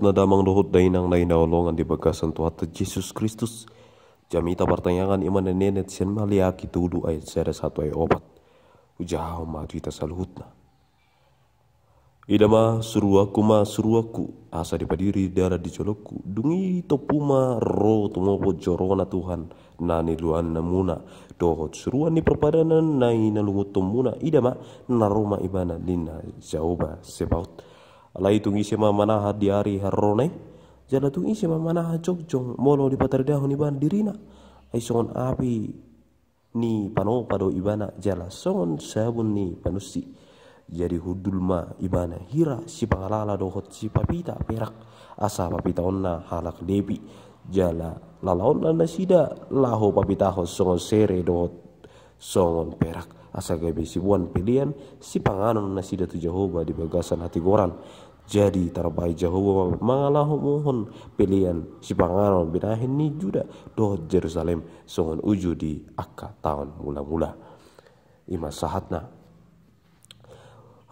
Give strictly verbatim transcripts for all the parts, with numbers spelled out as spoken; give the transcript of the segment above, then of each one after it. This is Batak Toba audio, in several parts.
Damang dohot dainang na hinaholongan di bagasan Tuhanta Jesus Kristus. Jamita partangiangan i ma na nienet sian Maleaki tolu ayat sada sahat tu ayat opat. Hujahahon ma tu hita saluhutna. Ida ma suruanku ma suruanku, asa dipadiri dalan di jolongku. Dung i tompu ma ro tumopot joro na Tuhan na niluluanmuna, dohot suruan ni parpadanan na hinalungunhonmuna. Ida ma, na ro ma Ibana, ninna Jahowa Zebaot. Alai tung ise ma manahan di ari harorona i? Jala tung ise ma manahan jongjong molo dipataridahon ibana dirina? Ai songon api ni panopa do ibana, jala songon sabun ni panunsi. Jadi hundul ma ibana hira sipangalala dohot sipapita perak, asa papitaonna halak Lebi. Jala lalaonna nasida laho papitahon songon sere dohot songon perak, asa gabe siboan pelean sipanganon nasida tu Jahowa di bagasan hatigoran. Jadi tarbahen Jahowa mangalahohon pelean sipanganon binahen ni Juda dohot Jerusalem songon uju di angka taon mulamula. I ma sahatna.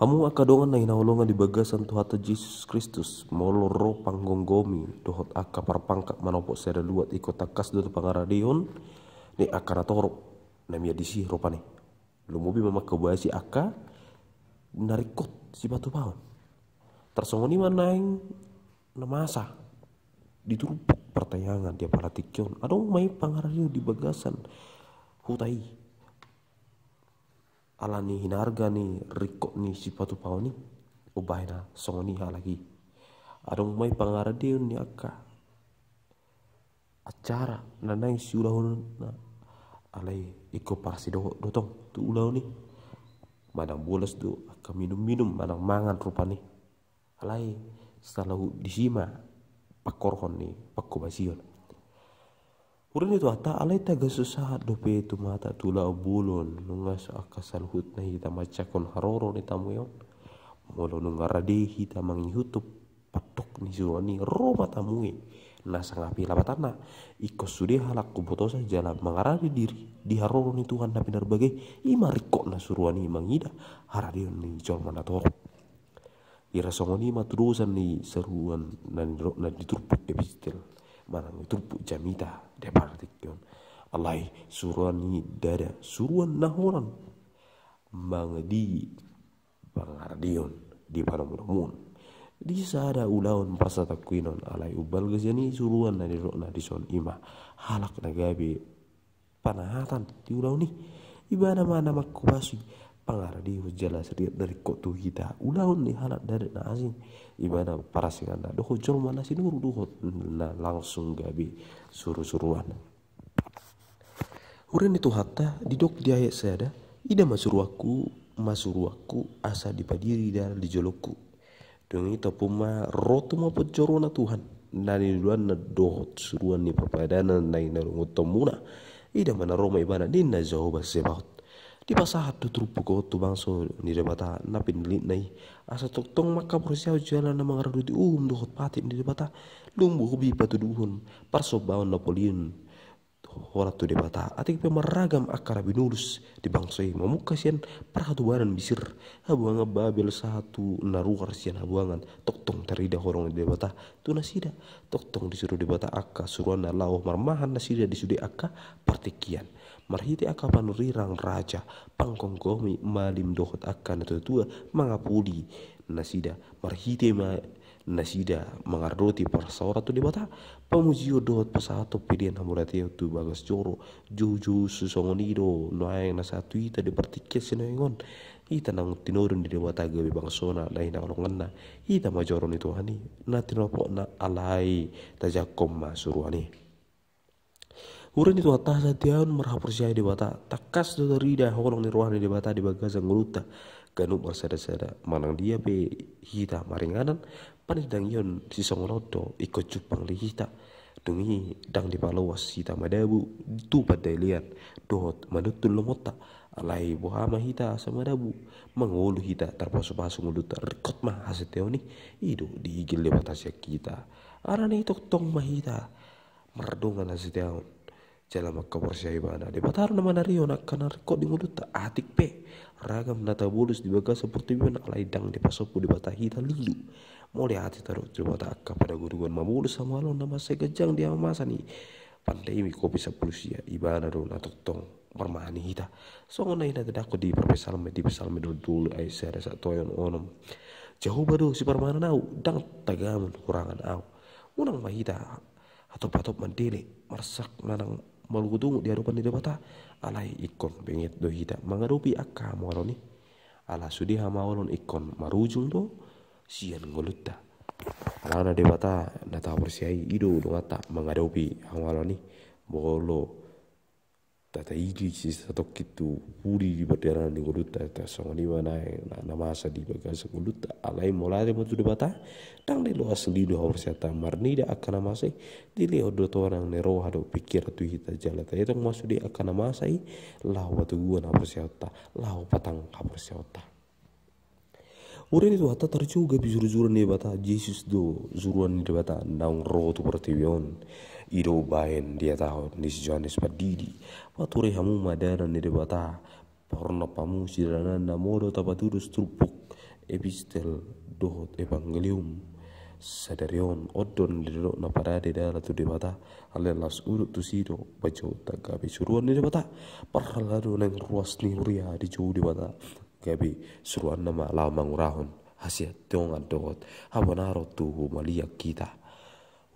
Hamu angka dongan na hinaholongan di bagasan Tuhanta Jesus Kristus, molo ro panggomgomi dohot angka parpangkat manopot sada luat, ingkon tangkas do tu pangaradeon ni angka na torop na mian disi rupani. Lumobi ma mangkobasi angka na ringkot sipatupaon. Tarsongon i ma naeng na masa di turpuk partangiangan di apala tingki on. Adong ma i pangaradeon di bagasan huta i. Ala ni hinarga ni ringkot ni sipatupaon i, umbahen na songon i halak i. Adong ma i pangaradeon ni angka acara na naeng siulahonna, alai ingkon parsidohot do tong tu ulaon i. Manang bolas do angka minum-minum, manang mangan rupani. Alai saluhut disi ma pangkorhon ni pangkobasion. Huria ni Tuhanta, alai tagan so sahat dope tumata tu ulaon bolon, nunga so angka saluhutna hita manjangkon haroro ni tamue on. Molo nunga rade hita mangihuthon pandok ni suruan i, ro ma tamue na sangapi lapatanna. Ingkon sude halak hubotosa jala mangarade diri di haroro ni Tuhan na pinarbaga i. I ma ringkot na suruan i mangida haradeon ni jolma na torop. Hira songon i ma tudosan ni saruan na nidok na di turpuk epistel manang di turpuk jamita di apala tingki on. Alai suruan ni ndada, suruan na holan mangadi pangaradeon di panomunomuon di sada ulaon parsatongkinon. Alai umbalga sian i suruan na nidok na dison, i ma halak na gabe panahatan di ulaon i. Ibana ma na mangkobasi pangaradeon jala sariat na ringkot tu hita ulaon ni halak na adat na asing. Ibana parasinganna dohot jolma na sinuru dohot na langsung gabe surusuruan. Huria ni Tuhanta, didok di ayat sada, ida ma suruanku, ma suruanku, asa dipadiri dalan di jolongku. Dung i tompu ma ro tumopot joro na Tuhan na niluluanna dohot suruan ni parpadanan na hinalungunhonmuna. Ida ma na ro ma Ibana, ninna Jahowa Zebaot. Dipasahat do turpuk on tu bangso ni Debata na pinillitna i, asa tongtong mangkaporseaon jala na mangaradoti uhum dohot patik ni Debata. Lumobi patuduhon parsombaon na polin holan tu Debata. Atik pe marragam angka na binulus di bangso i, mamungka sian parhatobanan Misir, habuangan Babel sahat tu na ruar sian habuangan, tongtong tarida holong ni Debata tu nasida. Tongtong disuru Debata angka suruanna laho marmahan nasida di sude angka partingkian. Marhite angka panurirang raja, panggomgomi, malim dohot angka na tuatua mangapuli nasida. Marhite ma nasida mangaradoti parsaoran tu Debata, pamujion dohot pasahathon pelean hamauliateon tu bagas joro. Joujou so songon i do nuaeng na sahat tu hita di partingkian sinuaeng on. Hita naung tinodong ni Debata gabe bangsona na hinaholonganna. Hita ma joro ni Tuhan i na tinopotna, alai tajangkon ma suruan i. Huria ni Tuhanta, hasatiaon marhaporseai Debata, tangkas do tarida holong ni roha ni Debata di bagasan ngolunta. Ganup marsadasada, manang dia pe hita maringanan, panindangion sisongon on do ingkon jumpang di hita. Dung i ndang dipaloas hita madabu tu pandailean dohot manuntun lomonta. Alai boha ma hita asa madabu, mangolu hita, tarpasupasu ngolunta, ringkot ma hasatiaon i. I do diigil Debata sian hita. Alani i tongtong ma hita mardongan hasatiaon. Jala mangkaporseai ibana. Debata do na manarihon angka na ringkot di ngolunta, atik pe ragam na tabolus di bagasan portibi on, alai ndang dipasombu Debata hita lillu. Mauliate tahe tu Debata angka padagodugon mabolus hamaolon na mansai ganjang di masa ni pandemi covid sampulu sia. Ibana do na tongtong marmahani hita. Songon na hinatandahon di parpsalmen, di Psalmen dua pulu tolu ayat sada sahat tu ayat onom. Jahowa do siparmahanan au, ndang tagamon hurangan au. Unang ma hita hatop-hatop mandele, marsak manang marugutungut di adopan ni Debata, alai ingkon benget do hita mangadopi angka hamaolon i. Ala sude hamaolon ingkon marujung do sian ngolunta. Alana Debata na tahaporseai, i do donganta mangadopi hamaolon i. Molo tataidi sisatongkin tu pudi di pardalanan ni ngolunta, tarsongon i ma na, na, na masa di bagasan ngolunta. Alai mauliate ma tu Debata, ndang diloas lillu haporseaonta marnida angka na masa i. Dilehon do tonang ni roha dohot pingkiran tu hita jala taetong ma sude angka na masa i, laho patoguon haporseaonta, laho patang haporseaonta. Huria ni Tuhanta, tarjou gabe jurujuruan ni Debata, Jesus do juruan ni Debata naung ro tu portibi on. I do umbahen dihatahon ni si Johannes Pandidi: Pature hamu ma dalan ni Debata, parhornop hamu sidalananna. Molo tapatudos turpuk epistel dohot evangelium sadari on, on do na nidokna parade dalan tu Debata, alai laos udut tusi do panjouonta gabe juruan ni Debata. Parhalado naeng ruas ni huria dijou Debata, gabe juruanna ma laho mangurahon hasiantongan dohot habonaron tu humaliang hita.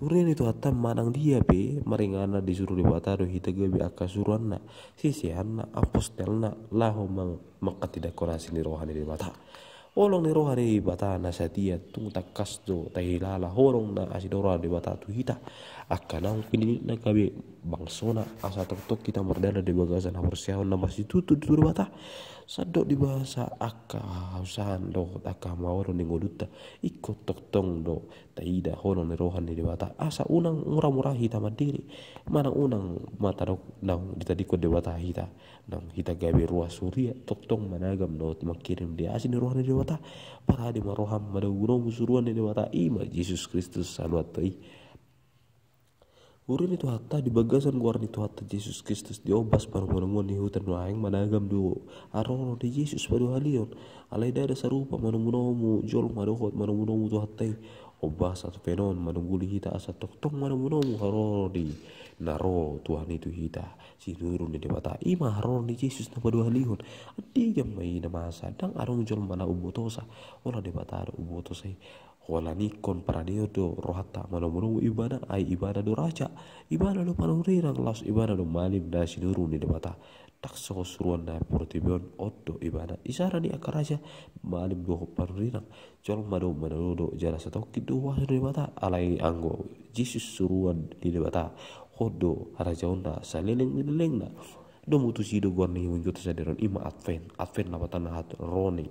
Huria ni Tuhanta, manang dia pe maringanan disuru Debata do hita gabe angka juruanna, siseanna, apostelna, laho mang-, manghatindanghon asi ni roha ni Debata. Holong ni roha ni Debata na satia, tung tangkas do tahilala holong na asi ni roha ni Debata tu hita. Angka naung pinillitna gabe bangsona, asa tongtong hita mardalan di bagasan haporseaon na marsitutu tu Debata. Sandok di bagasan angka hasusaan dohot angka hamaolon ni ngolunta, ingkon tongtong do taida holong ni roha ni Debata, asa unang mura-mura hita mandele, manang unang ma tadok naung ditadingkon Debata hita. Naung hita gabe ruas huria, tongtong managam dohot mangkirim di asi ni roha ni Debata. Parade ma roham manomunomu juruan ni Debata, i ma Jesus Kristus saluhutna i. Huria ni Tuhanta, di bagasan goar ni Tuhanta Jesus Kristus, diombas panomunomuan ni huta nuaeng managam do haroro ni Jesus paduahalihon. Alai ndada sarupa manomunomu jolma dohot manomunomu Tuhanta i. Ombas atau penon manungguli hita asa tongtong manomunomu haroro ni na ro Tuhan i tu hita, sinuru ni Debata, i ma haroro ni Jesus na paduahalihon. Andigan ma i na masa, ndang adong jolma na umbotosa, holan Debata do umbotosa i. Holan ingkon paradehon do rohanta manomunomu Ibana, ai Ibana do Raja, Ibana do Panurirang, laos Ibana do malim na sinuru ni Debata. Ndang songon suruan na portibi on, on do Ibana isara ni angka raja, malim dohot panurirang. Jolma do manodo jala satongkin do huaso ni Debata, alai anggo Jesus suruan ni Debata, on do harajaonna saleleng ni lelengna. Domu tusi do goar ni minggunta sadari on, i ma Advent. Advent lapatanna hata ro ni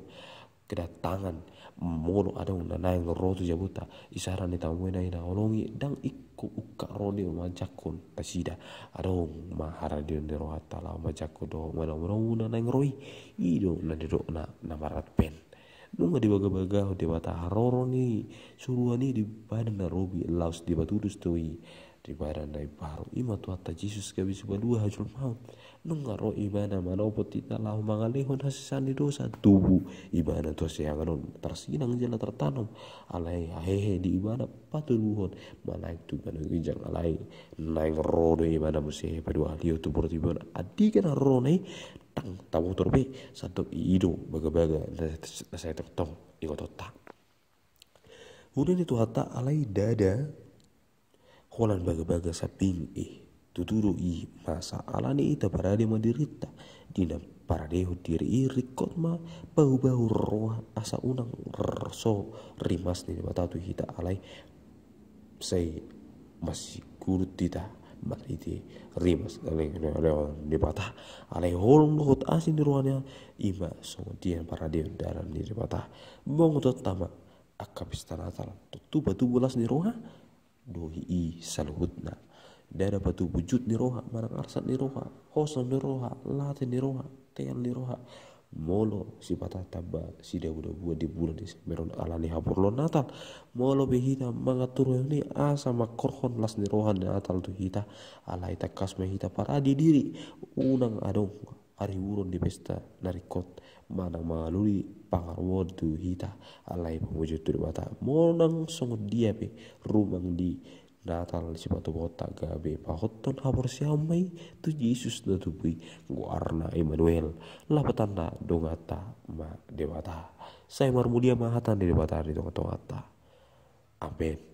kedatangan, molo adong na naeng ro tu jabunta, isara ni tamu i na hinaholongi, ndang ingkon ungkap ro ni manjangkon nasida. Adong ma haradeon ni rohanta laho manjangkon dohot manomunomu na naeng ro i. I do na nidokna na mar-Advent. Nunga dibagabagahon Debata haroro ni suruan i di badan na robi, laos dipatudos do i di badan na imbaru, i ma Tuhanta Jesus gabe sipalua hajolmaon. Nunga ro Ibana manopot hita laho mangalehon hasesaan ni dosa, tubu Ibana tu hasiangan on, tarsinang jala tartanom. Alai hahehe di Ibana patoluhon ma naeng tu banua ginjang, alai naeng ro do Ibana muse paduahalihon tu portibi on. Andigan harorona i, ndang taboto be, sandok i do bagabaga na, na sai tongtong ingotonta. Huria ni Tuhanta, alai ndada holan bagabaga sambing i. Tutu do i masa, alani i taparade ma dirinta. Di na paradehon diri i, ringkot ma bahubahu roha asa unang r-, so rimas ni Debata tu hita, alai sai masigulut hita marhite rimas ni Debata. Alai holong dohot asi ni rohana, i ma songon dia paradeon dalan ni Debata. Mangutonta ma angka pesta Natal, tontu patubu las ni roha do i saluhutna. Ndada patubu jut ni roha, manang arsat ni roha, hosom ni roha, late ni roha, teal ni roha. Molo sipata tamba sidabu-dabuan di bulan Desember on ala ni haporluan Natal, molo pe hita mangaturhon i asa mangkorhon las ni roha ni Natal tu hita, alai tangkas ma hita parade diri, unang adong hariburon di pesta na ringkot manang mangalului pangaruhon tu hita, alai pamujion tu Debata. Molo nang songon dia pe rumang di Natal sipatupaonta, gabe pahothon haporseaon ma i tu Jesus na tubu i, goarna Immanuel, lapatanna donganta ma Debata. Sai marmulia ma hata ni Debata di tonga-tonganta. Amen.